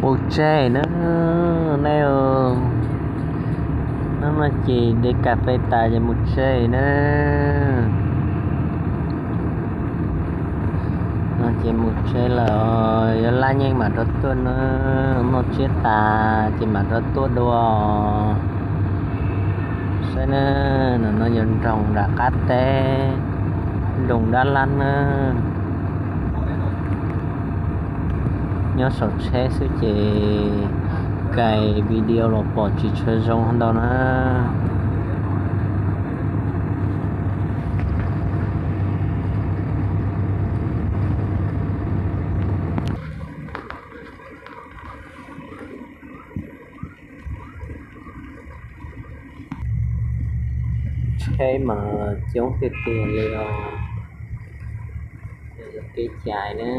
Mus tsev na, nej, hnub no ces de kas fes tas ces mus tsev na. No ces mus tsev lawm, yuav laj nyeej mam rov tuaj na, noj tsiab tas ces mam rov tuaj dua. Saib na, no yog nroog nram qab teb, nroog Dab Lab na. Nyob saum tsheb xwb ces kais video los pom tsis tshua zoo ntau na. Tsheb mas coob tiag tiag li os. Kev cai na.